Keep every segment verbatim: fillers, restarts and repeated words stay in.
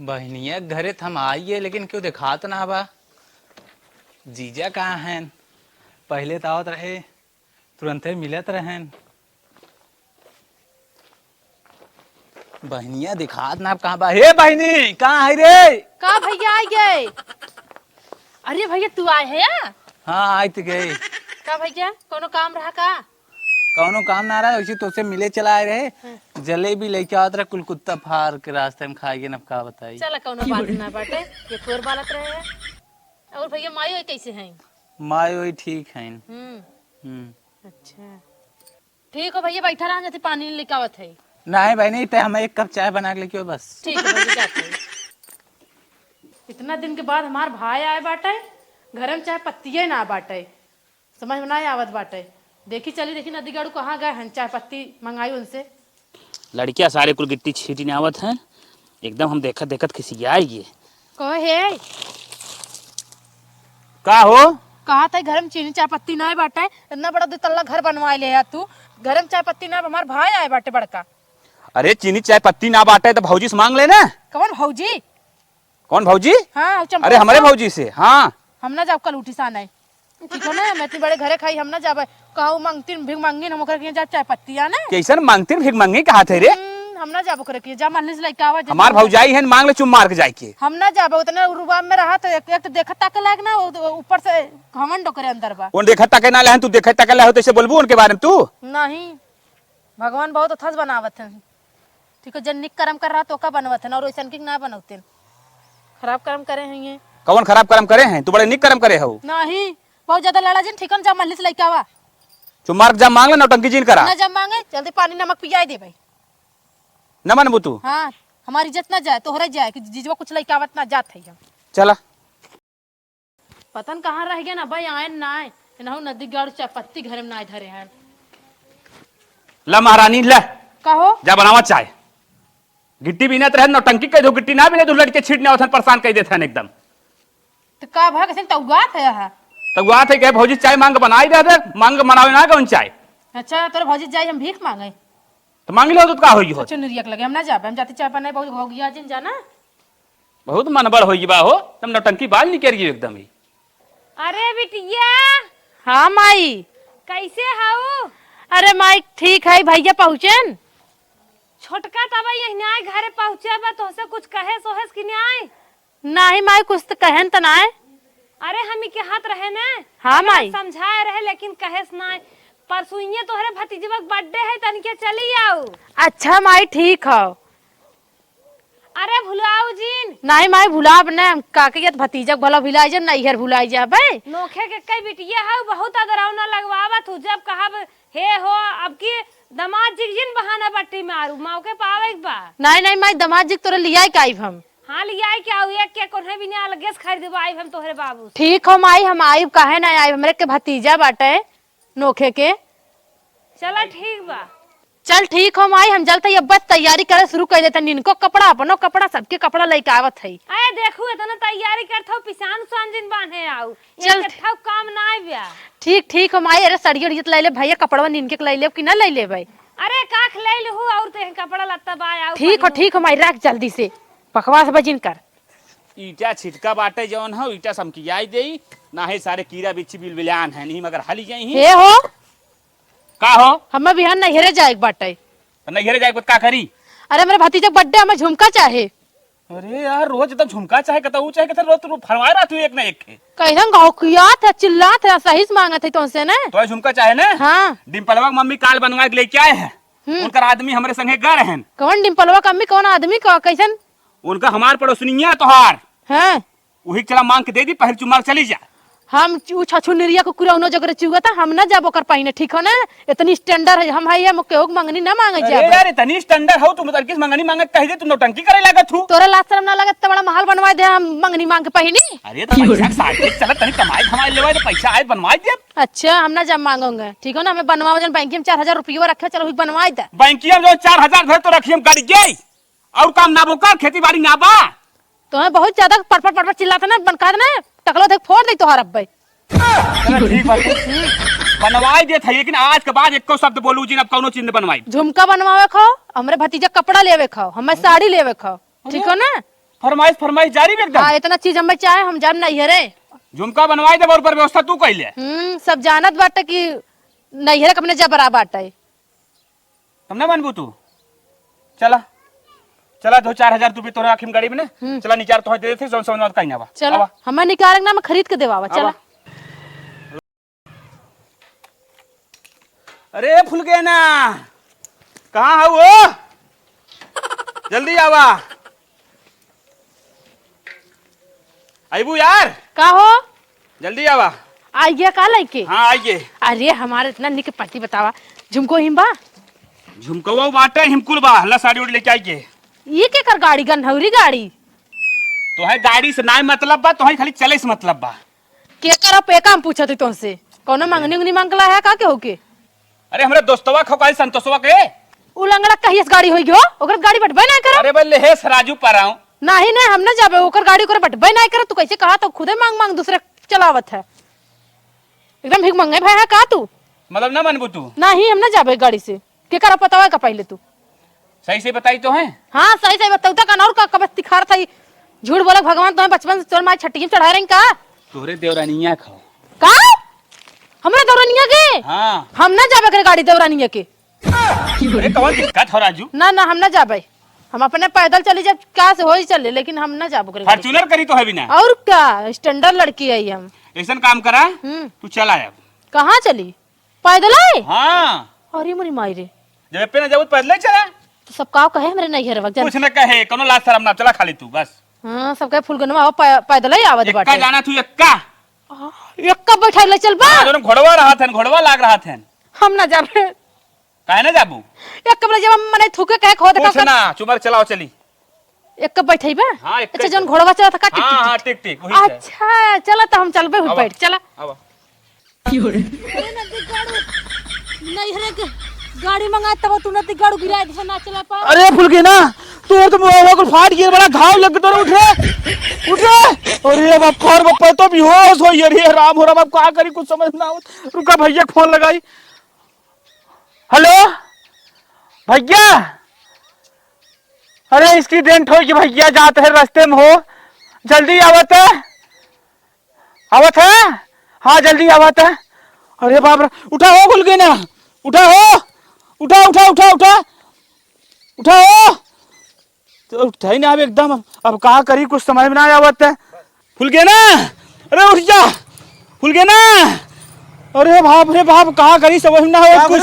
बहिनिया के घरे त हम आइए, लेकिन केहू देखात ना बा। जीजा कहाँ हैं? पहिले त आवत रहे, तुरंते मिलत रहेन। बहिनिया देखात ना कहाँ बा? हे बहिनी, कहाँ है रे? का भैया आ गए? अरे भैया, तू आए है या? हाँ, आइत गए। का भैया, कोनो काम रहा का? कौनो काम ना रहा, वैसे तोसे मिले चला आए रहे। हाँ। जलेबी लेके आवत रहे, कुल कुत्ता फार के रास्ते में खाए गए, अब का बताई। चला, कौनो बात ना बाटे, ये तोर बालत रहे है। और भैया, माई ओई कैसे हैं? माई ओई ठीक हैं। हम्म। हम्म। अच्छा, ठीक हो भैया, बैठा रहा, जैसे पानी लेके आवत है। नहीं बहिनी, ते हमें एक कप चाय बना के लेके आओ बस। ठीक है भैया, जाते हैं। इतना दिन के बाद हमार भाई आए बाटे, घर में चाय पत्तिये ना बाटे। समझ में ना आवत बाटे। देखी चली, देखी नदी गाड़ू कहाँ गए हैं, चाय पत्ती मंगाई उनसे। लड़किया सारे कुल गिट्टी छीटी ना आवत हैं, एकदम हम देखत देखत खिसियाई गए। कहे हे? का हो? कहा था घर में चीनी चाय पत्ती ना बाटे, इतना बड़ा दो तल्ला घर बनवाए ले है तू, घर में चाय पत्ती ना, हमार भाई आए बाटे बड़का। अरे चीनी चाय पत्ती ना बाटे तो भौजी से मांग लेना। कौन भौजी? कौन भौजी? हाँ, चंपा अरे, हमरे से। भौजी से, हाँ। हम ना जाब कल उठी सान है। ठीक हो ना, मैं इतनी बड़े घरे खाई, हम ना जाबे। कहू मंगतिन भिख मंगिन, हम ओकरे के जाब चाय पत्ती आने। कैसन मंगतिन भिख मंगिन कहा थे रे? हम्म, हम ना जाब ओकरे के, जा मल्लिस लइका आवा, जा हमार भौजाई है, मांग ले चुम मार के जाए के। हम ना जाबे, उतने रुबाब में रहा तो एक, एक तो देखत ताके लायक ना, उ-, ऊपर से घमंड ओकरे अंदर बा। उन देखत ताके ना लेहन, तू देखत ताके लाहो, तैसे बोलबू उनके बारे में तू? नहीं। भगवान बहुत अथस बनावत हैं। ठीक है, जन निक कर्म कर रहा तो का बनवत हैं, और वैसन की ना बनौते हैं। खराब कर्म करे हैं ये। कौन खराब कर्म करे हैं? तू बड़े निक कर्म करे हो। नहीं, बहुत ज्यादा लड़ा जिन, ठीक है, जा मल्लिस लइका आवा। चुप मार के जा मांग ले, नौटंकी जिन करा। ना जा मांगे, जल्दी पानी नमक पियाई दे भाई। न मनबू तू? हाँ, हमारी इज्जत ना जाए, तोहरा जाए कि जीजवा कुछ लइका आवत ना जात है हम। चला। पता न कहाँ रह गया ना भाई, आयन ना आए। एनहु नदी गाड़ू चाय पत्ती घर में ना धरे हैं। ला महारानी, ले। का हो? जा बनावा चाय। गिट्टी बीनत रहे, नौटंकी कह दो, गिट्टी ना बीने दो, लड़के छीटने आवत हन, परेशान कह देत हन एकदम। तो का भा, कैसे तौगात है यहाँ? तौगात है, कहे भौजी चाय मांग के बनाई दे दे, मांग के बनावे ना कौन चाय। अच्छा, तोरे भौजी जाई हम भीख मांगे? तो मांग लो, तो का होई हो? सोचो निरियक लगे, हम ना जाबे, हम जाती चाय बनाई, बहुत हो गया जिन जाना। बहुत मनबड़ होई बा हो, तुम नौटंकी बाज निकल गई एकदम ही। अरे बिटिया। हाँ माई। कैसे हऊ? अरे माई ठीक है, भैया पहुँचेन। छोटका तब यही न्याय घरे पहुँचे बा, तोहसे कुछ कहे सोहेस कि न्याय? नाही माई, कुछ तो कहेन त नाय। अरे हम ही के हाथ रहे ने। हाँ अरे माई। समझाए रहे लेकिन कहेस नाय। परसुइये तोहरे भतीजवा के birthday है, तनिके चली आऊ। अच्छा माई ठीक हौ। अरे भुलाऊ जिन। नाही माई, भुलाब न, हम काके के भतीजा के भला भुलाई जाब, नैहर भुलाई जाबे। नोखे के कई बिटिया हऊ, बहुत अगरौना लगवावत हू, जब कहब, हे हो, अब की दमाद जी के जिन बहाना बट्टी मारू, मौके पावे के बा। नाही, नाही माई, दमाद जी के तोरे लियाई के आइब हम। हाँ, लियाई के आऊ, एक के कोन्हे बिना अलगे से खरीदबा आइब हम तोहरे बाबू से। ठीक हो माई, हम आइब, काहे ना आइब, हमरे के भतीजा बाटे नोखे के। चला ठीक बा। चल ठीक हो माई, हम जलते ही अब बस तैयारी करे शुरू कर देते। इनको कपड़ा, अपनो कपड़ा, सबके कपड़ा लेके आवत है। अरे देखू, इतना तैयारी करत हऊ, पिसान उसान जिन बांधे आऊ। चल। इनके ठाऊ काम ना आइब्या। ठीक, ठीक हो माई, अरे सड़िया उड़िया तो ले ले भैया, कपड़वा निनके के ले लेब कि ना ले लेबै? अरे काख ले लहू, और ते कपड़ा लत्ता बा, आऊ ठीक हो, ठीक हो माई, रख जल्दी से, बकवास बजिन कर। ईटा छिटका बाटे जौन हो, ईटा समकियाई देई, नाहीं सारे कीड़ा बिच्छी बिलबिलान है, नहीं मगर हली जाई ही। हे हो। का हो? हमें बिहान नैहरे जाए के बाटे। तो नैहरे जाए के बाद का करी? अरे, हमरे भतीजा के birthday, हमें झुमका चाहे। अरे यार, रोज एकदम झुमका चाहे, कतऊ चाहे, कतऊ रोज तू फरमाए रहा तू एक ना एक के। कैसन गौकियात है, चिल्लात है, सही से मांगत है तुमसे ना। तो झुमका चाहे ना? हाँ। डिम्पलवा के मम्मी काल बनवा के लेके आए हैं। हम्म। उनकर आदमी हमरे संगे गए हैं। कौन डिम्पलवा का मम्मी, कौन आदमी का, कैसन? उनका हमार पड़ोसनिया तोहार। हाँ। वही चला मांग के दे दी, पहले चुम्मा चली जा। हम उ छछुनिरिया कुकुरौनो जगरे चुगता, हम ना जाबो कर पाइने, ठीक हो ना? इतनी standard है, हम है, हम केहू के मंगनी ना मांगे अरे जाबो। यार, इतनी standard हो, तुम लड़की से मंगनी मांगे, कह दे, तुम नौटंकी करे लागत हो। तोरा लाज शर्म ना लगत, तो बड़ा महल बनवा दे, हम मंगनी मांग के पहिनी। अरे, तो पैसा के साथ में चलत, तनी कमाई धमाई लेवा, तो पैसा आए, बनवा दे। अच्छा, हम ना जब मांगोगे, ठीक हो ना? हमें बनवा, वजन बैंक में चार हजार रुपये रखे, चलो, हुई बनवा दे। बैंकिया में जो चार हजार धरे, तो रखिए, हम गड़ गए। और काम ना बा का, खेती बाड़ी ना बा? तोहे बहुत ज्यादा पटपट पटपट चिल्लात ना, बन कहा ना, टकलो देख फोड़ दे तोहार अब्बे। चलो ठीक बा, बनवाई देत है, लेकिन आज के बाद एको शब्द बोलू जिन, अब कौनो चीज न बनवाई। झुमका बनवावे खाओ, हमरे भतीजा कपड़ा लेवे खाओ, हमें साड़ी लेवे खाओ, ठीक हो ना? फरमाइश, फरमाइश जारी बा एकदम। हाँ, इतना चीज हमें चाहे, हम जाब नैहरे। झुमका बनवाई देब और पर व्यवस्था तू कइले। हम्म, सब जानत बाटे कि नैहरे के अपने जबरा बाटे। तब ना मनबू तू? चला, चला, दो चार हजार रुपये तोहरे आँखी में गड़ी में ना। हम्म। चला, निचार तोहरे दे देते, जौन समझ में कहीं ना बा। चला, आवा। हमें निकाले ना, मैं खरीद के देवावा, आवा। चला। अरे फुलगेना, कहाँ हऊ हो? जल्दी आवा। अइबू यार? का हो? जल्दी आवा। आइए का लइके? हाँ, आइए। अरे, हमारे इतना निक पति बतावा, झुमको हिम बा? झुमकवा बाटे, हिमकुल बा, ला साड़ी उड़ी लेके आइए। ये केकर गाड़ी, गन्हौरी गाड़ी? तोहे गाड़ी से नाय मतलब बा, तोहे खाली चले से मतलब बा। केकर पेका हम पूछत ही तोहसे, कौनो मंगनी उंगनी मांगला है का केहू के? अरे, हमरे दोस्तवा खो काई संतोषवा के। उ लंगड़ा कहियस गाड़ी होई गयो, ओकर गाड़ी बटबे ना करे। अरे बे, लेहेस राजू पराऊ। नाही, नाही, हम ना जाबे, ओकर गाड़ी ओकर बटबे ना करे। तू कैसे कहा तो खुदे मांग मांग दूसरे चलावत है। एकदम भिख मंगे भाई है का तू? मतलब ना मनबू तू? नाही, हम ना जाबे गाड़ी से। केकर पता है का पहले तू? सही से बताई तो है? हाँ, सही से बताऊ तो कन और का कबस तिखार था ई। झूठ बोले भगवान, तोहे बचपन से तोर माई छट्टी में चढ़ा रही का? तोहरे देवरानिया खाओ। का? हमरा देवरानिया के? हाँ। हम ना जाबे करे गाड़ी देवरानिया के। अरे कौन दिक्कत हो राजू? ना, ना, हम ना जाबे। हम अपने पैदल चली जाब, का से होई चले, लेकिन हम ना जाबो करे गाड़ी। Fortuner करी तो है भी ना। और का, standard लड़की है हम। ऐसन काम करा, हम्म। तू चला अब। कहाँ चली? पैदल है? हाँ। अरे मोरी माई रे। जब पे ना जाबू, पैदल ही चला। तो सब का कहे हमरे नैहरवा के जान। कुछ न कहे, कोनो लाज शरम ना, चला खाली तू, बस। हाँ, सब कहे फुलगनवा हो, पै-, पैदल ही आवत एक्का बाटे। जाना तू, एक्का। आ, एक्का बैठा ले चल बा। हाँ, जोन घोड़वा रहत हन, घोड़वा लाग रहत हन। हम ना जाबे। काहे ना जाबू? एक्का बोले जब हम मने थूके कहे खो देखा कुछ कर। ना, चुमर चलाओ चली। एक्का बैठई बा? हाँ, एक्का अच्छा, ही जोन चल। घोड़वा चलत है का? टिक, हाँ, टिक, हाँ, टिक। टिक, टिक, वही हाँ, चल। हाँ, ठीक, ठीक। आवा, अच्छा, चला तो हम आवा। चलबे हुई आवा। बैठ, चला। अरे नदी गाड़ू, नैहरे के गाड़ी मंगा तब तू नदी गाड़ू गिराए दे ना चला पा। अरे फुलगेना, तोर तो मुंह कुल फाट गया, बड़ा घाव लग गया तोरे, उठ रे, उठ रे। अरे बाप, और बाप तो बेहोश हो, अरे राम हो राम, अब का करी कुछ समझ ना आवत। रुका भैया फोन लगाई। हेलो भैया, अरे accident होइ गै भैया, जात है रस्ते में हो, जल्दी आवत है। आवत है? हाँ, जल्दी आवत है। अरे बाप रे, उठा हो फुलगेना, उठा हो, उठा, उठा, उठा, उठा, उठा हो। तो उठा ही ना अब एकदम, अब का करी, कुछ समझ में ना आवत है। फुलगेना, अरे उठ जा, फुलगेना। अरे बाप रे बाप, का करी, समझ में ना आवत कुछ।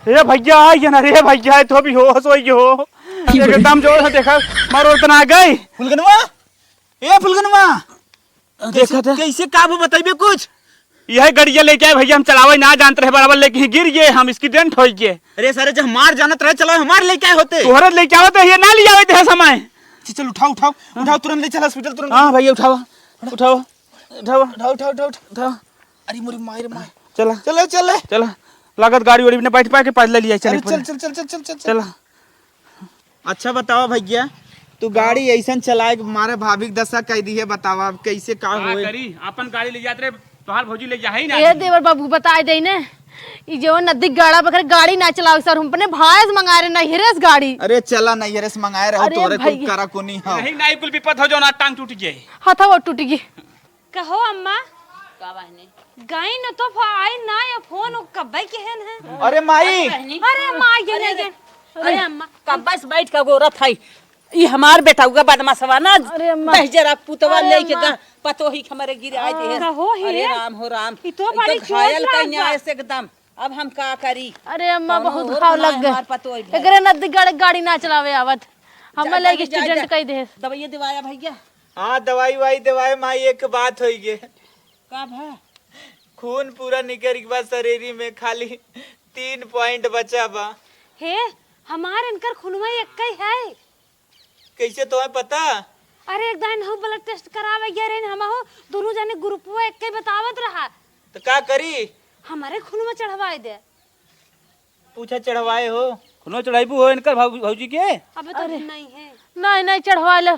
रे भैया, आ गया ना रे भैया, तो बेहोश होइ गयो। एकदम जोर से देखा, मारो उतना आ गई। फुलगनवा, ए फुलगनवा, देखा कैसे, था। कैसे काबू बताइबे कुछ? यह गड़िया लेके आए भैया, हम चलावे ना जानत रहे बराबर, लेकिन गिर गए हम, accident होइ गए। अरे सारे, जो हमार जानत रहे, चलावे हमार लेके आए होते। तोहरे लेके आवत रहे, ये ना ले आवत है समय। चल, चल, उठाओ, उठाओ, उठाओ, तुरंत ले चल hospital, तुरंत। हाँ भैया, उठाओ, उठाओ, उठाओ, उठाओ, उठाओ, उठाओ। अरे मोरी माई रे माई। चला। चले, चले। चला। लागत गाड़ी वाड़ी में बैठ पाए के पैदल ले आई, चले अरे चल, पहले। चल, चल, चल, चल, चल, चल। चला। अच्छा बतावा भैया, तू गाड़ी ऐसन चलाए के मारे भाभी के दशा कह दी है, बतावा अब कैसे का का होए? करी? अपन गाड़ी ले जात रहे, तोहार भौजी ले जा ही ना। ए देवर बाबू, बताए दे ने, ई जवन नदी गाड़ा बखरे गाड़ी ना चलावे सर, हम अपने भाई से मंगाए रहे नैहरे से गाड़ी। अरे चला नैहरे से मंगाए रहो, अरे तोरे कोई भैया। करा को नहीं हो। नहीं, नहीं, कुल विपद हो जाओ ना, टांग टूट जाए। हथवा टूट गई। कहो अम्मा। का बहनी? गई न तो फ-, आई ना या फोन, वो कब्बे के है न है। अरे माई। अरे बहनी। अरे माई, ये अरे, नहीं अरे, है। अरे अम्मा। कब्बे से बैठ के गोरत है। ई हमार बेटउआ बदमाशवा ना, अरे अम्मा। दहिजरा पुतवा अरे लेके अम्मा। गा-, पतोही के हमरे गिराए दे। कहो ही अरे रे। राम हो राम। ई तो ई तो बड़ी चोट घायल लाग कइने बा। आए से एकदम। अब हम का करी? अरे अम्मा, कौनो बहुत ओर घाव सुनाए लग गए। हमार पतोही भे। एकरे नदी गाड़ी, गाड़ी ना चलावे आवत। हम जा, लेके जा, जा, accident जा। कई दे। दवाइया दिवाया भैया। हाँ, दवाई वाई देवाए माई, एक बात होई गे। का भा? खून पूरा निकल गया शरीर में, खाली तीन point बचा बा। हे, हमार इनकर खूनवा एक ही है। कैसे तोहे पता? अरे, एक दान हम blood test करावे गए रहे, हम हो दोनों जने groupवा एक ही बतावत रहा। तो का करी? हमारे खूनवा चढ़वाए दे। पूछा चढ़वाए हो? खूनो चढ़ाइबू हो इनकर भाऊ-, भौजी के? अब तो अरे। नहीं है। नहीं, नहीं चढ़वा ले।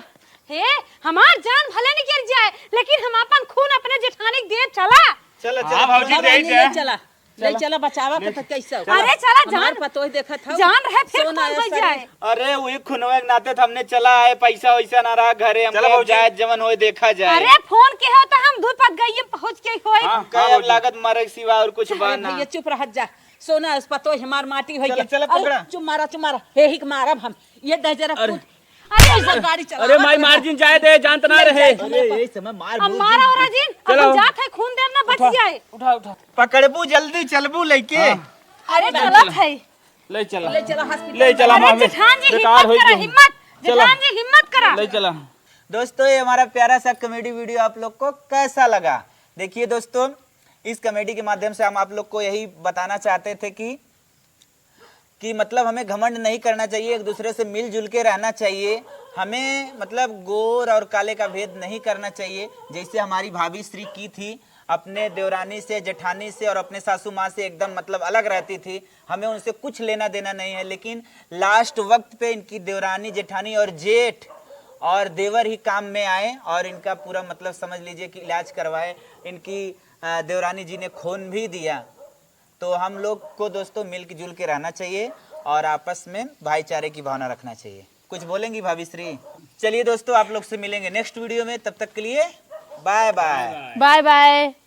हे, हमार जान भले निकल जाए, लेकिन हम अपन खून अपने जेठानी के दे चला। चला, हाँ, चला, भौजी, चला, दे चला, दे। चला। ले चला, बचावा के तो कैसे हो? अरे चला, हमार जान, पतोह देखत हो। जान रहे, फिर सोना कौन है बच सर। जाए? अरे, वही खुनवे के नाते तो हमने चला है, पैसा वैसा ना रहा घरे, हम चला कहे भौजी। जाए, जवन होए देखा जाए। अरे, फोन के हो तो हम दू पग गइये पहुँच के होए। हाँ, कहे हाँ, अब भौजी। लागत मरे के सिवा और कुछ अरे बा ना। भैया, चुप रह जा। सोना, इस पतोह हमार माटी होई चला, गया। चला, अरे, पकड़ा। चुप मारा, चुप मारा। हे ही के मारब हम। ये दे जरा अरे। कूद। अरे, ऐसा गाड़ी चला। अरे, माई, मार जिन जाए दे, जान त ना ले रहे। जाए, अरे, यही समय मार अब बोल मारा दी। और जिन, अब चलो। हम जात है, खून देम ना बच उठा, जाए। उठा, उठा। पकड़बू जल्दी, चलबू लेके। हाँ। अरे, चलत है। ले चला। ले चला hospital ले चला, में। अरे, मामी। जेठान जी, बेकार हिम्मत होई करा, गई। हिम्मत। चला। जेठान जी, हिम्मत करा। ले चला। दोस्तों, ये हमारा प्यारा सा comedy video आप लोग को कैसा लगा? देखिए दोस्तों, इस comedy के माध्यम से हम आप लोग को यही बताना चाहते थे कि, कि मतलब हमें घमंड नहीं करना चाहिए, एक दूसरे से मिलजुल के रहना चाहिए। हमें मतलब गोर और काले का भेद नहीं करना चाहिए, जैसे हमारी भाभी श्री की थी, अपने देवरानी से, जेठानी से और अपने सासू माँ से एकदम मतलब अलग रहती थी। हमें उनसे कुछ लेना देना नहीं है, लेकिन last वक्त पे इनकी देवरानी, जेठानी और जेठ और देवर ही काम में आए और इनका पूरा मतलब समझ लीजिए कि इलाज करवाए। इनकी, अ, देवरानी जी ने खून भी दिया। तो हम लोग को दोस्तों मिल जुल के रहना चाहिए और आपस में भाईचारे की भावना रखना चाहिए। कुछ बोलेंगी भाभी श्री? चलिए दोस्तों, आप लोग से मिलेंगे next video में, तब तक के लिए bye bye। Bye bye।